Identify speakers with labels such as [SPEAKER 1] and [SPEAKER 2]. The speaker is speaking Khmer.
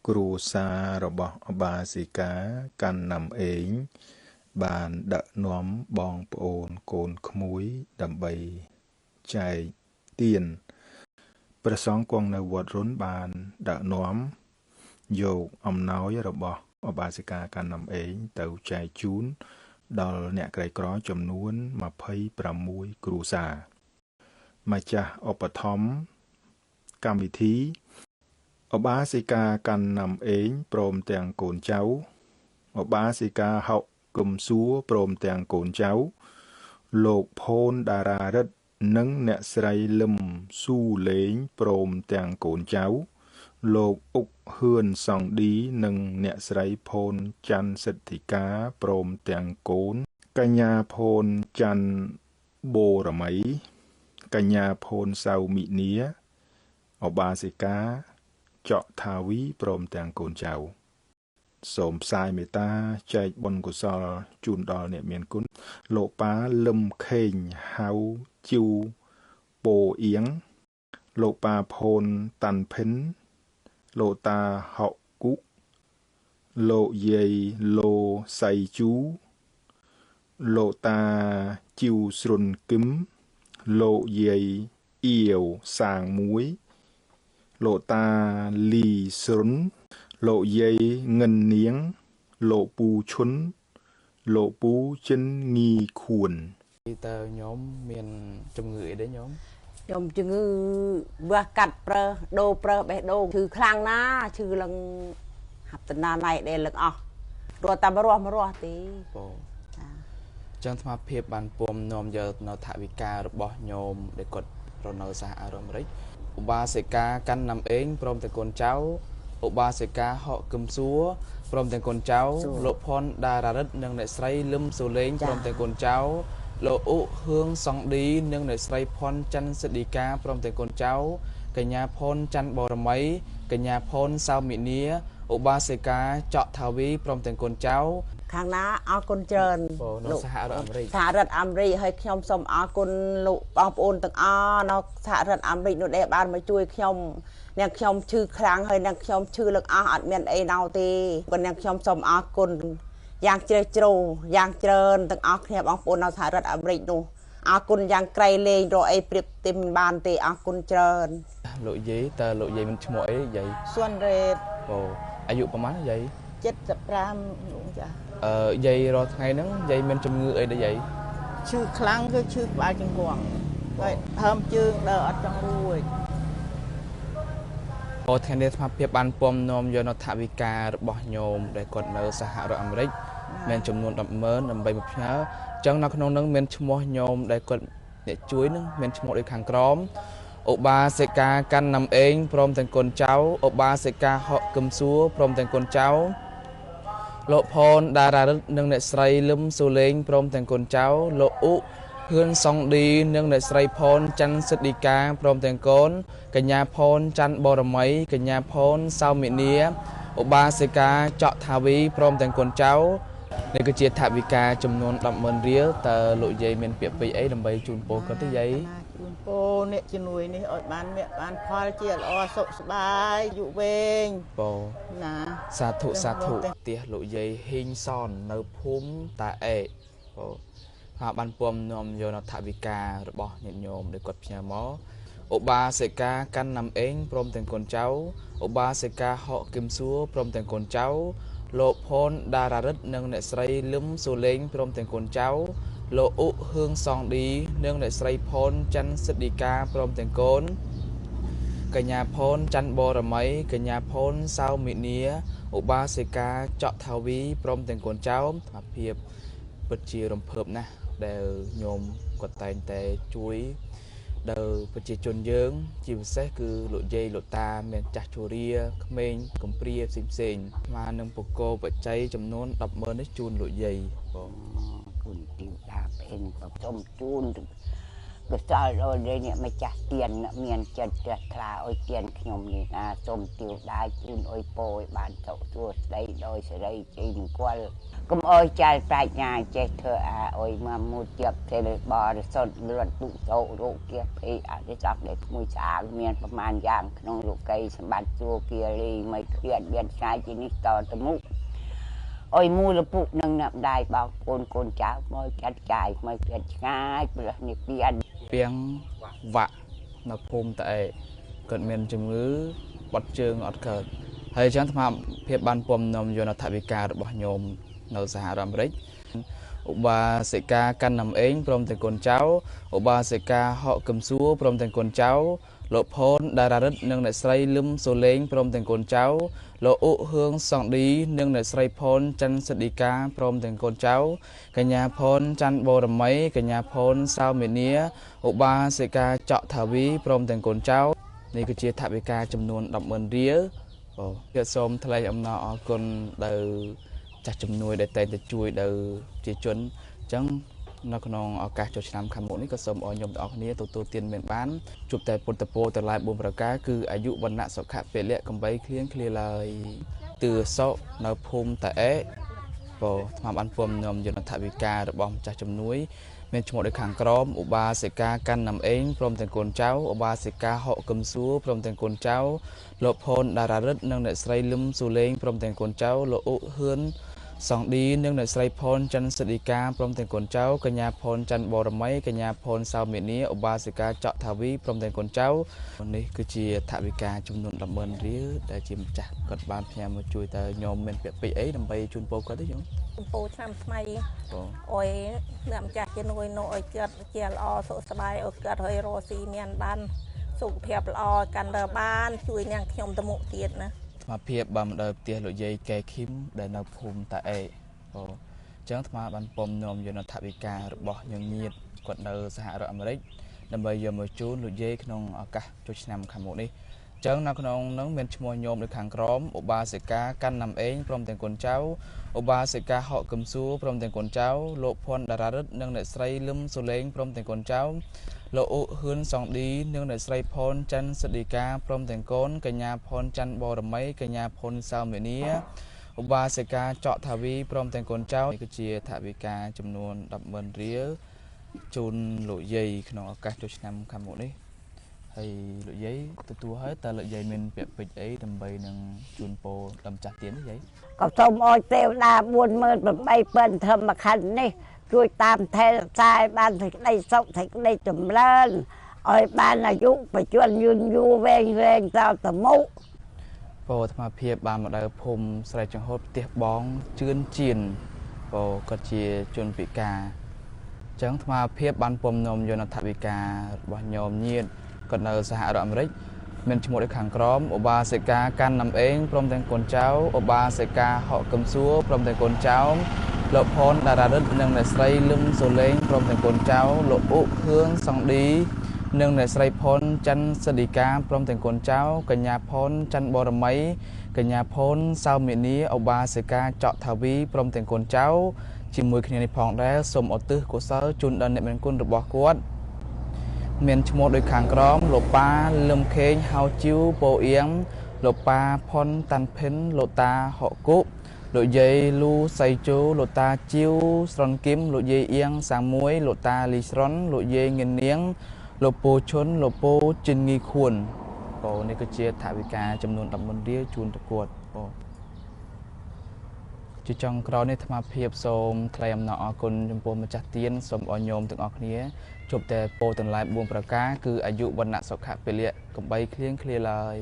[SPEAKER 1] គ្រួសាររបស់ឧបាសិកាកាន់ណាំអេងបានដឹកនាំបងប្អូនកូនក្មួយដើម្បីចែកទានព្រះសង្ឃគង់នៅវត្តរុនបានដឹកនាំយកអំណោយរបស់ឧបាសិកាកាន់ណាំអេងទៅចែកជូនដល់អ្នកក្រីក្រចំនួន26គ្រួសារម្ចាស់ឧបត្ថម្ភកម្មវិធីឧបាសិកាកាន់ណាំអេងព្រមទាំងកូនចៅឧបាសិកាហុកគឹមសួរព្រមទាំងកូនចៅលោកផូនតារារិទ្ធនិងអ្នកស្រីលឹមស៊ូលេងព្រមទាំងកូនចៅលោកអ៊ុកហឿនសង្ឌីនិងអ្នកស្រីផូនច័ន្ទសិទ្ធិកាព្រមទាំងកូនកញ្ញាផូនច័ន្ទបូរមីកញ្ញាផូនសៅមិនីឧបាសិកាចក់ថាវីព្រមទាំងកូនចៅសូមផ្សាយមេត្តាចែកបុណ្យកុសលជូនដល់អ្នកមានគុណលោកប៉ាលឹមខេងហៅជូពោអៀងលោកប៉ាផូនតាន់ភិនលោកតាហុកគុលោកយាយលោសៃជូលោកតាជីវស្រុនគឹមលោកយាយអៀវសាងមួយលោកតាលីស្រុនលោកយាយងិននាងលោកពូឈុនលោកពូចិនងីខួន
[SPEAKER 2] តើញោមមានជំងឺអីដែរញោម
[SPEAKER 3] ខ្ញុំជំងឺវាស់កាត់ប្រើដូរប្រើបេះដូងឈឺខ្លាំងណាស់ឈឺឡើងហាប់តណាណៃដែលលឹកអស់រត់តាមរស់មករស់ទេ
[SPEAKER 2] បងចឹងអាត្មាភាពបានពំនាំយកនៅថវិការបស់ញោមដែលគាត់រស់នៅសហរដ្ឋអាមេរិកឧបាសិកាកាន់ណាំអេងព្រមទាំងកូនចៅឧបាសិកាហកគឹមសួរព្រមទាំងកូនចៅលោកផនតារារិទ្ធនិងអ្នកស្រីលឹមសូលេងព្រមទាំងកូនចៅលោកអ៊ុហឿងសង្ឌីនិងអ្នកស្រីផនច័ន្ទសិទ្ធិកាព្រមទាំងកូនចៅកញ្ញាផនច័ន្ទបរមីកញ្ញាផនសៅមិនីឧបាសិកាចក់ថាវីព្រមទាំងកូនចៅ
[SPEAKER 3] ខាងណាអរគុណច្រើន
[SPEAKER 2] លោកសហរដ្ឋអាមេរិក
[SPEAKER 3] សហរដ្ឋអាមេរិកហើយខ្ញុំសូមអរគុណលោកបងប្អូនទាំងអស់នៅសហរដ្ឋអាមេរិកនោះដែលបានមកជួយខ្ញុំអ្នកខ្ញុំឈឺខ្លាំងហើយអ្នកខ្ញុំឈឺលឹកអស់អត់មានអីណៅទេប៉ុន្តែខ្ញុំសូមអរគុណយ៉ាងជ្រះជ្រៅយ៉ាងច្រើនទាំងអស់គ្នាបងប្អូននៅសហរដ្ឋអាមេរិកនោះអរគុណយ៉ាងក្រៃលែងរកអីប្រៀបទេមិនបានទេអរគុណច្រើន
[SPEAKER 2] លោកយាយតើលោកយាយមិនឈ្មោះអីយាយ
[SPEAKER 4] សុនរ៉េត
[SPEAKER 2] អូអាយុប្រហែលយាយ
[SPEAKER 4] 75លោកចា
[SPEAKER 2] យាយរាល់ថ្ងៃហ្នឹងយាយមានជំងឺអីដែរយាយ
[SPEAKER 4] ឈឺខ្លាំងគឺឈឺក្បាលចង្កងហើយហើមជើងដើរអត់ចង់រួច
[SPEAKER 2] អូថ្ងៃនេះអាត្មាភាពបានពំនាំយកនៅថវិការបស់ញោមដែលគាត់នៅសហរដ្ឋអាមេរិកមានចំនួន100,000ដើម្បីមកផ្ញើអញ្ចឹងនៅក្នុងនឹងមានឈ្មោះញោមដែលគាត់អ្នកជួយនឹងមានឈ្មោះដូចខាងក្រោមឧបាសិកាកាន់ណាំអេងព្រមទាំងកូនចៅឧបាសិកាហកគឹមសួរព្រមទាំងកូនចៅលោកផនតារារិទ្ធនិងអ្នកស្រីលឹមសូលេងព្រមទាំងកូនចៅលោកអ៊ុហឿនសង្ឌីនិងអ្នកស្រីផនច័ន្ទសិទ្ធិកាព្រមទាំងកូនកញ្ញាផនច័ន្ទបរមីកញ្ញាផនសៅមិនីឧបាសិកាចក់ថាវីព្រមទាំងកូនចៅនេះគឺជាថវិកាចំនួន100,000រៀលតើលោកយាយមានពាក្យពេចន៍អីដើម្បីជូនពរគាត់ទេយាយ
[SPEAKER 4] ជូនពរអ្នកជំនួយនេះឲ្យបានមគ្គបានផលជាល្អសុខសប្បាយយុវែង
[SPEAKER 2] ពរណាសាធុសាធុផ្ទះលោកយាយហ៊ីងសននៅភូមិតាអេពរហើយបានពំនាំយកនៅថវិការបស់ញាតិញោមដែលគាត់ផ្ញើមកឧបាសិកាកាន់ណាំអេងព្រមទាំងកូនចៅឧបាសិកាហកគឹមសួរព្រមទាំងកូនចៅលោកផនតារារិទ្ធនិងអ្នកស្រីលឹមសូលេងព្រមទាំងកូនចៅលោកអ៊ុហឿងសង្ឌីនិងអ្នកស្រីផនច័ន្ទសិទ្ធិកាព្រមទាំងកូនកញ្ញាផនច័ន្ទបរមីកញ្ញាផនសៅមិនីឧបាសិកាចក់ថាវីព្រមទាំងកូនចៅអាភិបពិតជារំភើបណាស់ដែលញោមគាត់តែងតែជួយដល់ប្រជាជនយើងជាពិសេសគឺលោកយាយលោកតាមានចាស់ជរាក្មេងកំព្រាផ្សេងផ្សេងមកនឹងបកគោបច្ច័យចំនួន100,000នេះជូនលោកយាយបង
[SPEAKER 5] គុណទីតាពេញប្រជុំជូន កុសលអូននេះម្ចាស់ទានមានចិត្តជ្រះថ្លាអុយទានខ្ញុំនេះណាសូមទាវដាយជូនអុយពោឲ្យបានសុខសួស្តីដោយសេរីជ័យមង្គលកុំអោយចាល់ប្រាជ្ញាចេះធ្វើអាអុយមកមួយទៀតទេបរិសុទ្ធលត់ទុសោរោគាភ័យអរិស័កដែលក្មួយស្អាតមានប្រមាណយ៉ាងក្នុងលោកីសម្បត្តិជួគាលីមិនឃ្លាតមានឆ្ងាយជានេះតទៅមុខអុយមូលពុនឹងអ្នកម្ដាយបងប្អូនកូនចៅមកចាត់ចាយមកឃ្លាតឆ្ងាយព្រោះនេះពៀន
[SPEAKER 2] ពីងវ៉ាក់នៅភូមិតអេគាត់មានជំងឺបត់ជើងអត់កើតហើយអញ្ចឹងអាត្មាភាពបានពំនាំយកថវិការបស់ញោមនៅសហរដ្ឋអាមេរិកឧបាសិកាកាន់នំអេងព្រមទាំងកូនចៅឧបាសិកាហកកឹមសួរព្រមទាំងកូនចៅលោកផនតារារិទ្ធនិងអ្នកស្រីលឹមសូលេងព្រមទាំងកូនចៅលោកអ៊ុហឿងសង្ឌីនិងអ្នកស្រីផនច័ន្ទសិទ្ធិកាព្រមទាំងកូនចៅកញ្ញាផនច័ន្ទបរមីកញ្ញាផនសៅមេនីឧបាសិកាចក់ថាវីព្រមទាំងកូនចៅនេះគឺជាថវិកាចំនួន 100,000 រៀលអូខ្ញុំសូមថ្លែងអំណរអគុណដល់ចាស់ជំនួយដែលតែងតែជួយដល់ប្រជាជនអញ្ចឹងនៅក្នុងឱកាសចូលឆ្នាំខាងមុខនេះក៏សូមឲ្យញោមទាំងអស់គ្នាទទួលទានមានបានជួបតែពុទ្ធពោទាំងឡាយ4ប្រការគឺអាយុវណ្ណៈសុខៈពលៈកំបីគ្លៀងគ្លាឡើយទឿសុនៅភូមិតាអេពោថ្មបានពំនាំយន្តថវិការបស់ម្ចាស់ជំនួយមានឈ្មោះដូចខាងក្រោមឧបាសិកាកាន់នំអេងព្រមទាំងកូនចៅឧបាសិកាហកកឹមសួរព្រមទាំងកូនចៅលោកផនតារារិទ្ធនិងអ្នកស្រីលឹមស៊ូលេងព្រមទាំងកូនចៅលោកអ៊ុហឿនសង្ឌីនិងអ្នកស្រីផនច័ន្ទសិទ្ធិកាព្រមទាំងកូនចៅកញ្ញាផនច័ន្ទបរមីកញ្ញាផនសៅមេនីឧបាសិកាចក់ថាវីព្រមទាំងកូនចៅនេះគឺជាថវិកាចំនួន 100,000 រៀលដែលជាម្ចាស់គាត់បានផ្ញើមកជួយតើញោមមានពាក្យពេចន៍អីដើម្បីជូនពរគាត់ទេញោម
[SPEAKER 6] ពរឆ្នាំថ្មីអុយអ្នកម្ចាស់ជំនួយនោះឲ្យគាត់ជាល្អសុខសប្បាយឲ្យគាត់ឲ្យរស់ស៊ីមានបានសុខភាពល្អកាន់តែបានជួយនាងខ្ញុំទៅមុខទៀតណា
[SPEAKER 2] អាត្មាភាពបានមកដល់ផ្ទះលោកយាយកែឃីមដែលនៅភូមិតាអេអូអញ្ចឹងអាត្មាបានពំនាំយកថវិការបស់ញញាតគាត់នៅសហរដ្ឋអាមេរិកដើម្បីយកមកជូនលោកយាយក្នុងឱកាសចូលឆ្នាំខាងមុខនេះអញ្ចឹងនៅក្នុងនោះមានឈ្មោះញោមនៅខាងក្រោមឧបាសិកាកាន់នំអេងព្រមទាំងកូនចៅឧបាសិកាហកកឹមសួរព្រមទាំងកូនចៅលោកផនតារារិទ្ធនិងអ្នកស្រីលឹមសូលេងព្រមទាំងកូនចៅលោកអ៊ុហឿនសង្ឌីនិងអ្នកស្រីផនច័ន្ទសិទ្ធិកាព្រមទាំងកូនកញ្ញាផនច័ន្ទបរមីកញ្ញាផនសៅមេនីឧបាសិកាចក់ថាវីព្រមទាំងកូនចៅនេះគឺជាថវិកាចំនួន 100,000 រៀលជូនលោកយាយក្នុងឱកាសចូលឆ្នាំខាងមុខនេះហើយលោកយាយទទួលហើយតើលោកយាយមានពាក្យពេចន៍អីដើម្បីនឹងជូនពរដល់ម្ចាស់ទានទេយាយ
[SPEAKER 5] ក៏សូមអោយទេវតា 48000 ធម្មខណ្ឌនេះជួយតាមថែរក្សាឲ្យបានសេចក្តីសុខសេចក្តីចម្រើនឲ្យបានអាយុបច្ចុប្បន្នយូរយូរវែងវែងតទៅមុខ
[SPEAKER 2] ពោអាត្មាភាពបានមកដល់ភូមិស្រែចង្ហូតផ្ទះបងជឿនជៀនពោគាត់ជាជនពិការអញ្ចឹងអាត្មាភាពបានពំនាំយកថវិការបស់ញោមញាតគាត់នៅសហរដ្ឋអាមេរិកមានឈ្មោះដូចខាងក្រោមឧបាសិកាកាន់នំអេងព្រមទាំងកូនចៅឧបាសិកាហកកឹមសួរព្រមទាំងកូនចៅលោកផនតារារិទ្ធនិងអ្នកស្រីលឹមសូលេងព្រមទាំងកូនចៅលោកអ៊ុហឿងសង្ឌីនិងអ្នកស្រីផនច័ន្ទសិទ្ធិកាព្រមទាំងកូនចៅកញ្ញាផនច័ន្ទបរមីកញ្ញាផនសៅមេនីឧបាសិកាចក់ថាវីព្រមទាំងកូនចៅជាមួយគ្នានេះផងដែរសូមឧទ្ទិសកុសលជូនដល់អ្នកមានគុណរបស់គាត់មានឈ្មោះដូចខាងក្រោមលោកប៉ាលឹមខេងហៅជីវពោអៀងលោកប៉ាផុនតាន់ភិនលោកតាហកគុលោកយាយលូសៃជូលោកតាជីវស្រន់គឹមលោកយាយអៀងសាមួយលោកតាលីស្រន់លោកយាយងៀននាងលោកពូឈុនលោកពូជិនងីខួនបងនេះគឺជាថវិកាចំនួន 10,000 រៀលជូនទៅគាត់បងជាចុងក្រោយនេះអាត្មាភាពសូមថ្លែងអំណរអគុណចំពោះម្ចាស់ទានសូមឲ្យញោមទាំងអស់គ្នាជួបតែពោទាំងឡាយ4ប្រការគឺអាយុវណ្ណៈសុខៈពលៈកំបីគ្លៀងគ្លាឡើយ